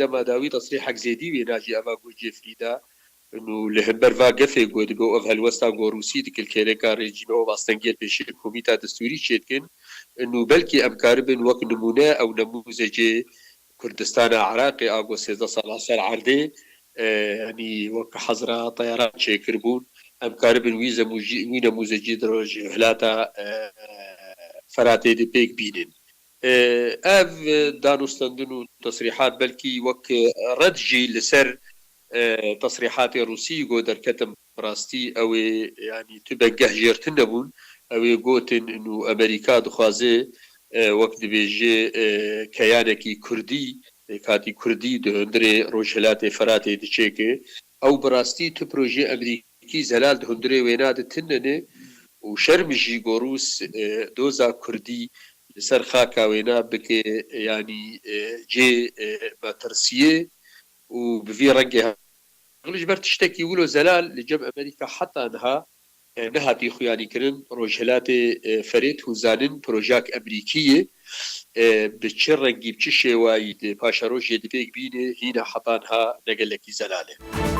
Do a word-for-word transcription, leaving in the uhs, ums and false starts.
dema dawî tesrîhek zêdî wêna jî eva got Jeffrey da. Û li hember va gefê got dibe û ev helwesta ku Rûsî dikil kêleka rejîme û astengiyê pêşê komîta destûrî çêdikin. Û belkî em karibin wek nimûne ew nemûzecê Kurdistana Iraqê a ku sêzdeh sala ser erdê, e, yanî wek hezra teyaran çêkiribûn, em karibin wî zemûjî-, wî nemûzecî di rojhilata, e, Feratê de pêk bînin. E, ev danûstendin û tesrîhat belkî wek red jî li ser, e, tesrîhatê Rûsî ku derketin bi rastî ew ê, yanî tu bengeh jêr tune bûn, ew ê gotin û Amerîka dixwaze, e, wek dibêje, e, keyanekî Kurdî, pêkhatî Kurdî di hundirê Rojhilatê Feratê diçêke. Ew bi rastî tu projê Amerîkî zelal di hundirê wêna de tune ne û şerm jî ku Rûs, e, doza Kurdî li ser xaka wêna bike, yanî, e, cê, e, metirsiyê û bi vî rengê Ji ber tiştekî wilo zelal li cem Amerîka heta niha, e, nehatî xuyanîkirin. Rojhilatê, e, Ferêt hûn zanin projak Amerîkî ye. E, bi çi rengî, bi çi şêwayî di paşerojê di pêk bîne, hîna heta niha ne gelekî zelal e.